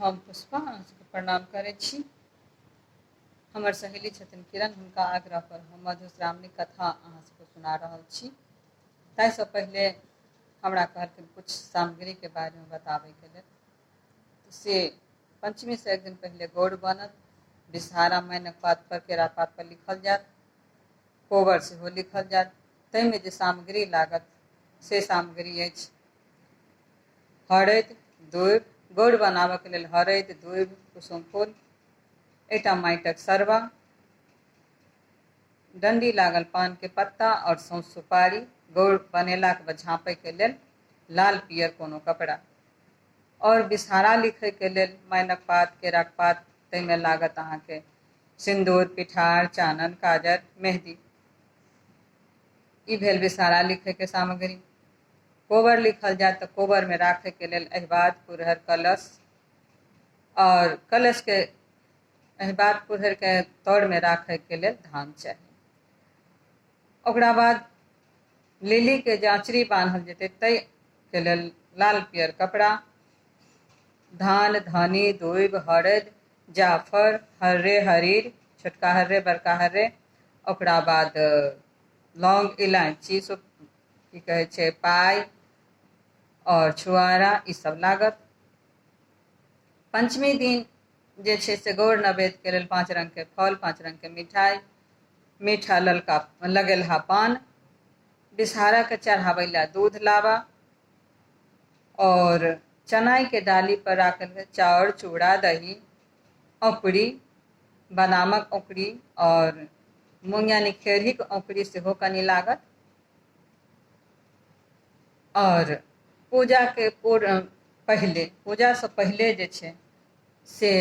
हम पुष्पा अहाँ सबके प्रणाम करै छी। हमर सहेली छथिन किरण, हुनका आग्रह पर हम मधुश्रावणी कथा अहाँ सबके सुना रहल छी। ताहिसँ पहिले हमरा कहलखिन किछु सामग्रीके बारेमे बताबैके लेल, से पञ्चमीसँ एक दिन पहिले गौर बनत, विषहारा मैनक पात पर केरा पात पर लिखल जायत, कोबर सेहो लिखल जायत। ताहिमे जे सामग्री लागत से सामग्री अछि हरदि, दूबि, गौर बनाबऽके लेल हरदि, दूबि, कुसुम फूल, एकटा माटिक सरबा, डंडी लागल पानके पत्ता आओर सौंस सुपारी, गौर बनेलाके बाद झाँपैके लेल लाल पियर कोनो कपड़ा, आओर विषहारा लिखैके लेल मैनक पात, केराक पात, ताहिमे लागत अहाँके सिन्दूर, पिठार, चानन, काजर, मेहदी। ई भेल विषहारा लिखैके सामग्री। कोबर लिखल जायत तऽ कोबरमे राखैके लेल अहिबात, पुरहर, कलश, आओर कलशके अहिबात पुरहरके तरमे राखैके लेल धान चाही। ओकरा बाद लिलीके जे अँचरी बान्हल जेतै ताहिके लेल लाल पियर कपड़ा, धान, धनी, दूबि, हरदि, जाफर, हर्रे, हरीर, छोटका हर्रे, बड़का हर्रे, ओकरा बाद लौंग, इलायची, सब की कहै छै, पाइ आओर छुआरा, ई सब लागत। पञ्चमी दिन जे छै से गौर नैवेद्यके लेल 5 रङ्गके फल, 5 रङ्गके मिठाइ, मीठा ललका लगेलहा पान, विषहाराके चढ़ाबै लए दूध लाबा, आओर चनाइके डाली पर राखल चाउर, चूड़ा, दही, औंकुरी, बादामक औंकुरी आओर मूँग यानी खेरहीके औंकुरी सेहो कनि लागत। आओर पूजाके पूर्व पहिले, पूजासँ पहिले जे छै से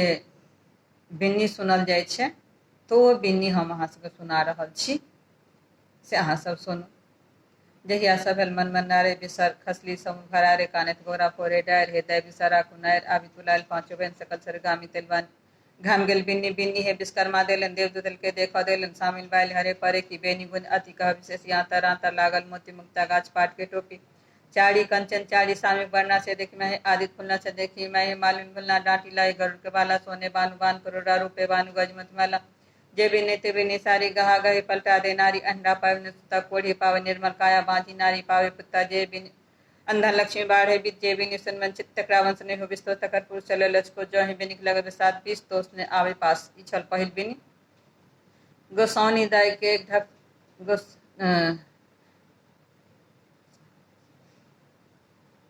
बिन्नी सुनल जाइ छै, तऽ ओ बिन्नी हम अहाँ सबके सुना रहल छी, से अहाँ सब सुनू। जहिया सब भेल मन मनारे बिसर खसली सब भरारे कानैत गोरा फोरे डारि हे दाइ बिसरा कुनारि आबि तुलायल पाँचो बहिन सकल सरगामी तेलवान घाम गेल बिन्नी बिन्नी हे विश्वकर्मा देलनि देवदूत के देख देलनि शामिल बाइल हरे परे की बेनी गुण अति कह विशेष आंतर आंतर लागल मोती मुक्ता गाछ पाट के टोपी चारी कंचन चारी सामिक वर्णा से देखी मैं आदित फुलना से देखी मैं मालिन फुलना डांटी लाई गरुड़ के बाला सोने बानु बान करोड़ा रूपे बानु गजमत माला जे बिने ते बिने सारी गहा गहे पलटा दे नारी अंडा पावे सुता कोढ़ी पावे निर्मल काया बांझी नारी पावे पुत्ता जे बिन अंधा लक्ष्मी बाढ़े बीत जे बिन सुनमन चित्त वंश ने हो विस्तो तकर पुरुष चले लचको जो ही बिनिक लगे 7 20 दोष ने आवे पास। ई छल पहिल बिनी। गोसाउनी दाई के एक ढक गोस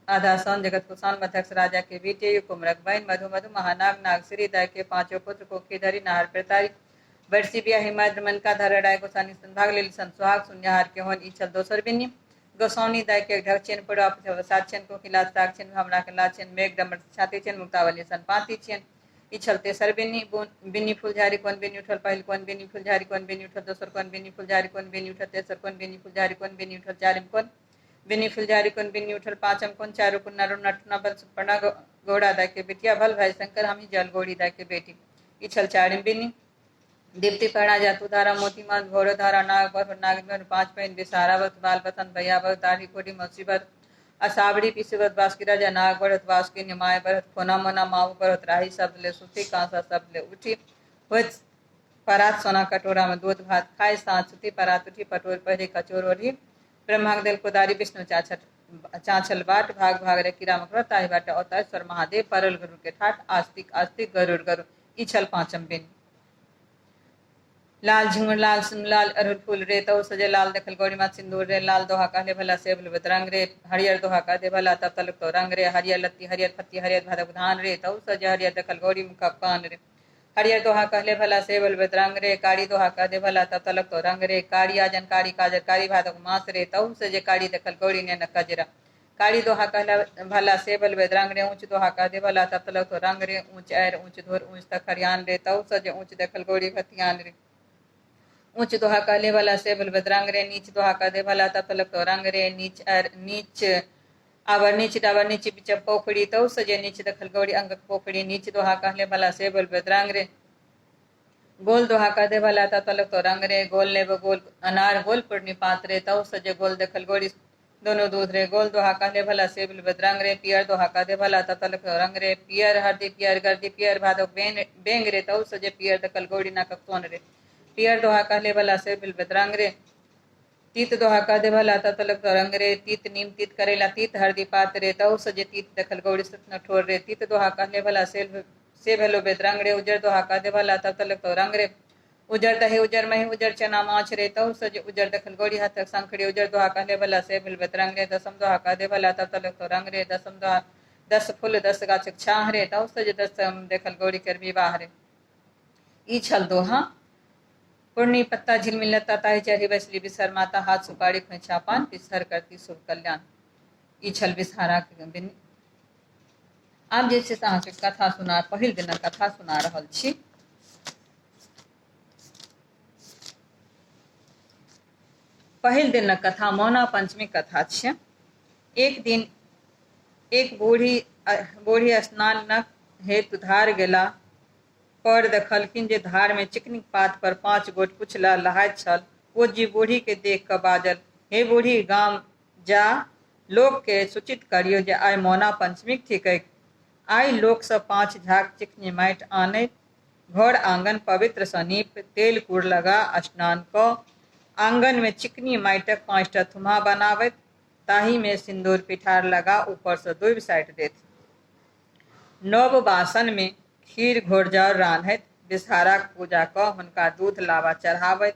आधा सोन जगत कुसान मध्यक्ष राजा के बेटे कुमरक बहन मधु मधु महानाग नागश्री दाई के पांचों पुत्र कोखी धरी नाहर प्रतारी बरसी बिया हिमाद्र मन का धर राय गोसानी संभाग लेल सन सुहाग सुन्याहार के होन। ई छल दोसर बिनी। गोसाउनी दाई के ढक चेन पड़ो सात चेन को खिला साग चेन हमरा के ला चेन मेघ डमर छाती चेन मुक्तावली सन पाती चेन। ई छल तेसर बिन्नी। बिन्नी फुलझारी कोन बिन्नी उठल पहिल कोन बिन्नी फुलझारी कोन बिन्नी उठल दोसर कोन बिन्नी फुलझारी कोन बिन्नी उठल तेसर कोन बिन्नी फुलझारी कोन बिन्नी उठल चारिम कोन बिन्नी फुलझारी कोन बिन्नी उठल पाँचम कोन चारू कुन्ना रुन्ना टुना बल सुपर्णा गौड़ा दाई के बेटिया भल भाई शंकर हम ही जल गौड़ी दाई के बेटी। ई छल चारिम बिन्नी। दीप्ति पहरा जातु धारा मोती मास भोरो धारा नाग बर नाग में पांच बहन बिसारा बत बाल बतन भैया बत दाढ़ी कोडी मौसी बत असावरी पिसुबत बासकी राजा नाग बढ़त बासकी निमाय बढ़त खोना मोना माऊ बढ़त राही शब्द ले सुती कांसा शब्द ले उठी होइत परात सोना कटोरा में दूध भात खाए साँझ सुती परात उठी पटोर पहिरे कचोर ओढ़ी ब्रह्माक देल कोदारी विष्णु चाछट चाँछल बाट भाग भाग रे कीड़ा मकड़ा ताहि बाटे औता स्वर महादेव परल गरुड़ के ठाठ आस्तिक आस्तिक गरुड़ गरुड़। ई छल पाँचम बिन। लाल झिंगुर लाल सुन लाल अरहुल फूल रे तहु सजे लाल देखल गौरी मात सिंदूर रे लाल दोहा कहले भला से रंग रे हरियर दोहा कहले भला तब तलक तो रंग रे हरियर लत्ती हरियर फत्ती हरियर भादक धान रे तहु सजे हरियर देखल गौरी मुख कान रे हरियर दोहा कहले भला से रंग रे कारी दोहा कहले भला तब तलक तो रंग रे कारी आजन कारी काजर कारी भादक मास रे तहु सजे कारी देखल गौरी ने कजरा कारी दोहा कहला भला से बलबेद रंग रे ऊंच दोहा कह दे भला तब तलक तो रंग रे ऊंच ऐर ऊंच धोर ऊंच तक खरियान रे तहु सजे ऊंच देखल गौरी भतियान रे ऊंच दोहा कहले भला से बलबेद रंग रे नीच दोहा कह दे भला तब तलक तो रंग रे नीच ऐर नीच आवर नीच डावर नीच बिच पोखड़ी तहु सजे नीच देखल गौरी अंगक पोखड़ी नीच दोहा कहले भला से बलबेद रंग रे गोल दोहा कह दे भला तब तलक तो रंग रे गोल नेबो गोल अनार गोल पूर्णी पात रे तहु सजे गोल देखल गौरी दोनों दूध रे। गोल दोहा कहले भला से बदरंग रे, पियर दोहा कहले भला ततल रंग रे। पियर हरदी पियर गर्दी पियर भादो बेंग रे, तहु सजे पियर दकल गौड़ी नाकक सोन रे। पियर दोहा कहले भला से बदरंग रे। तीत दोहा कह दे भला ततल रंग रे, तीत नीम तीत करेला तीत हरदी पात रे, तहु सजे तीत दखल गौड़ी सत ठोर रे। तीत दोहा कहले भला से भलो बेदरंग रे। उजर दोहा कह दे भला ततल रंग रे, उजर दही उजर मही उजर चना माछ रे, तहु सजे उजर दखल गौड़ी हाथक शंखड़ी। उजर दोहा कहले भला से भेल बेदरंग रे। दसम दोहा कह दे भला ततल रंग रे, दसम दोहा 10 फूल 10 गाछक छाह रे, तहु सजे 10 देखल गौड़ी कर विवाह रे। ई छल दोहा। पूर्णी पत्ता झिलमिल लता ताहि चढ़ी बैसली बिसहर माता, हाथ सुपारी खोइछा पान बिसहर करती शुभ कल्याण। ई छल बिसहारा के बिन। आब जे छै से अहाँके कथा सुना, पहिल दिनक कथा सुना रहल छी। पहिल दिनक कथा मौना पंचमी कथा छियै। एक दिन एक बूढ़ी स्नानक हेतु धार गेला पर देखलखिन जे धार में चिकनी पात पर 5 गोट पुछला लहाइत छल। ओ जी बूढ़ी के देख कऽ बाजल, हे बूढ़ी, गाम जा लोक के सूचित करियो जे आइ मौना पंचमी थिकैक। आइ लोक सब 5 झाक चिकनी माटि आनैत घर आंगन पवित्र सँ नीप तेल कूर लगा स्नान कऽ आंगन में चिकनी माटिक 5टा थुम्हा बनाबैत, ताहि में सिन्दूर पिठार लगा ऊपर सँ दूबि साटि देत। नव बासन में खीर घोरजाउर रान्हैत, बिसहाराक पूजा कऽ हुनका दूध लावा चढ़ाबैत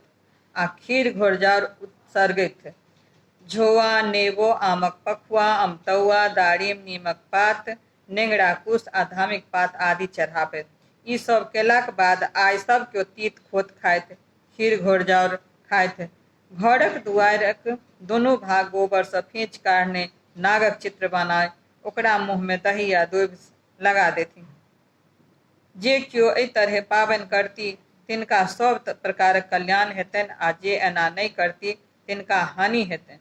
आ खीर घोरजाउर उत्सर्गैत। झोआ, नेबो, आमक पखुआ, अमतौआ, दारिम, नीमक पात, नेंगरा कुश आ धामिक पात आदि चढ़ाबैत। ई सब केलाक बाद आइ सब केओ तीत खोत खाइत, खीर घोरजाउर खाइत। घरक दुआरिक दुनू भाग गोबर सँ फेंच काढ़ने नागक चित्र बनाय ओकरा मुँह में दही आ दूबि लगा देथिन। जे केओ एहि तरहे पाबनि करती तिनका सब प्रकारक कल्याण हेतनि आ जे एना नहि करती तिनका हानि हेतनि।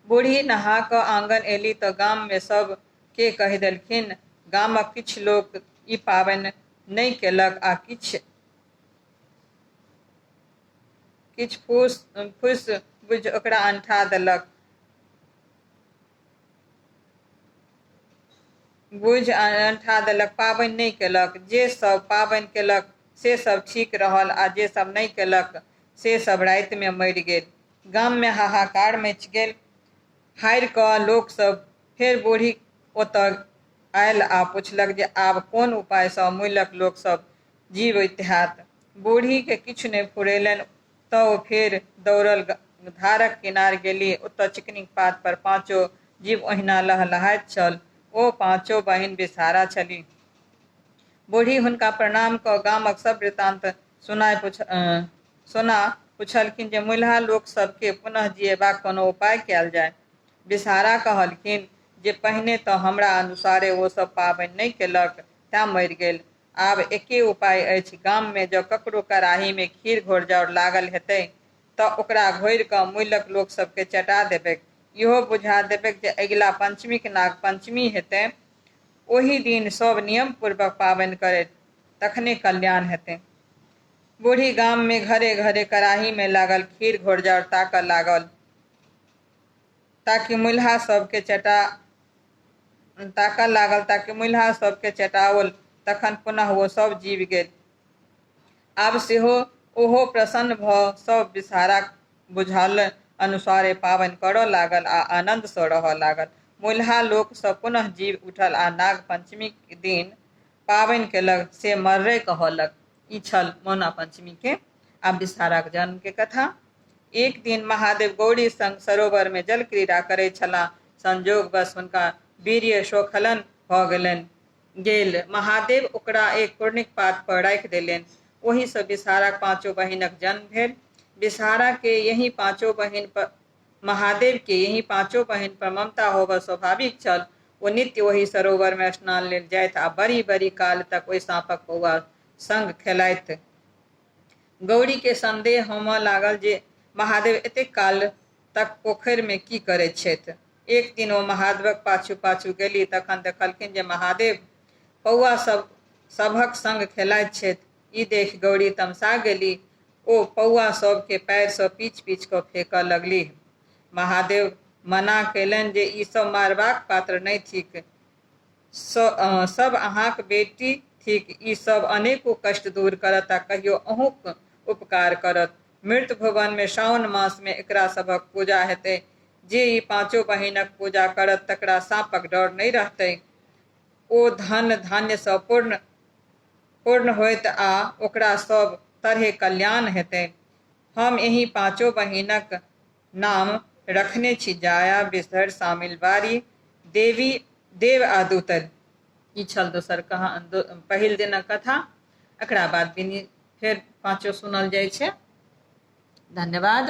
बूढ़ी नहा कऽ आंगन एली तऽ गाम में सब के कहि देलखिन। गामक किछु लोक ई पाबनि नहि केलक आ किछु फूस बुझि ओकरा अंठा देलक। बुझि अंठा देलक, पाबनि नहि केलक। जे सब पाबनि केलक से सब ठीक रहल आ जे सब नहि केलक से सब रातिमे मरि गेल। गाममे हाहाकार मचि गेल। हारि कऽ लोक सब फेर बूढ़ी ओतऽ आयल आ पुछलक जे आब कोन उपायसँ मुइलक लोक सब जीवित हैत। बूढ़ीके किछु नहि फुरेलनि तऽ ओ फेर दौड़ल धारक किनार गेली। ओतऽ चिकनीक पात पर 5 जीव ओहिना लहलहाइत छल। ओ 5 बहिन बिसहारा छली। बूढ़ी हुनका प्रणाम कऽ गामक सब वृत्तांत सुना पुछलखिन जे मुइलहा लोक सबके पुनः जियेबाक कोनो उपाय कयल जाय। बिसहारा कहलखिन जे पहिने तऽ हमरा अनुसारे ओ सब पाबनि नहि केलक तैं मरि गेल। आब एके उपाय अछि, गाम में जँ ककरो कड़ाही में खीर घोरजाउर लागल हेतै तऽ ओकरा घोरि कऽ मुइलक लोक सबके चटा देबैक। इहो बुझा देबैक जे अगिला पंचमीक नाग पंचमी हेतै, ओहि दिन सब नियम पूर्वक पाबनि करैत, तखने कल्याण हेतै। बूढ़ी गाम में घरे घरे कड़ाही में लागल खीर घोरजाउर ताकऽ लागल ताकि मुइलहा सबके चटा ताकऽ लागल ताकि मुइलहा सबके चटाओल। तखन पुनः ओ सब जीव गेल। आब सेहो ओहो प्रसन्न भऽ सब बिसहारा बुझल अनुसारे पाबनि करऽ लागल आ आनन्द सँ रहऽ लागल। मुइलहा लोक सब पुनः जीव उठल आ नाग पंचमी दिन पाबनि केलक से मर्रे कहलक। ई छल मौना पंचमी के आ बिसहाराक जन्म के कथा। एक दिन महादेव गौरी संग सरोवर में जल क्रीड़ा करैत छलाह। संजोगवश हुनका वीर्य शोखलन भऽ गेल। महादेव ओकरा एक पूर्णिक पात पर राखि देलनि। ओहि सँ बिसहाराक 5 बहिनक जन्म भेल। बिसहारा के यही 5 बहिन पर महादेव के यही 5 बहिन पर ममता होबऽ स्वाभाविक छल। ओ नित्य ओहि सरोवर में स्नान लेल जाइत आ बड़ी बड़ी काल तक ओहि साँपक पौआ संग खेलाइत। गौरी के संदेह होमऽ लागल जे महादेव एतेक काल तक पोखरि में की करैत छथि। एक दिन ओ महादेवक पाछू पाछू गेली तखन देखलखिन जे महादेव पौआ सभक संग खेलाइत छथि। ई देखि गौरी तमसा गेली। ओ पौआ सबके पैर सँ पीच पीच कऽ फेकऽ लगलीह। महादेव मना कयलनि जे ई सब मारबाक पात्र नहि थिक। सब अहाँक बेटी थिक। ई सब अनेको कष्ट दूर करत आ कहियो अहूँक उपकार करत। मृत भुवन मे साओन मास मे एकरा सभक पूजा हेतै। जे ई पाँचो बहिनक पूजा करत तकरा साँपक डर नहि रहतै। ओ धन धान्य सँ पूर्ण पूर्ण होयत आ ओकरा सब तरहे कल्याण हेतै। हम एहि पाँचो बहिनक नाम रखने छी जाया, विषधर, शामिल बारी, देवी, देव आ दूतर। ई छल दोसर कहा पहिल दिनक कथा। एकरा बाद बिनी फेर पाँचो सुनल जाइ छै। धन्यवाद।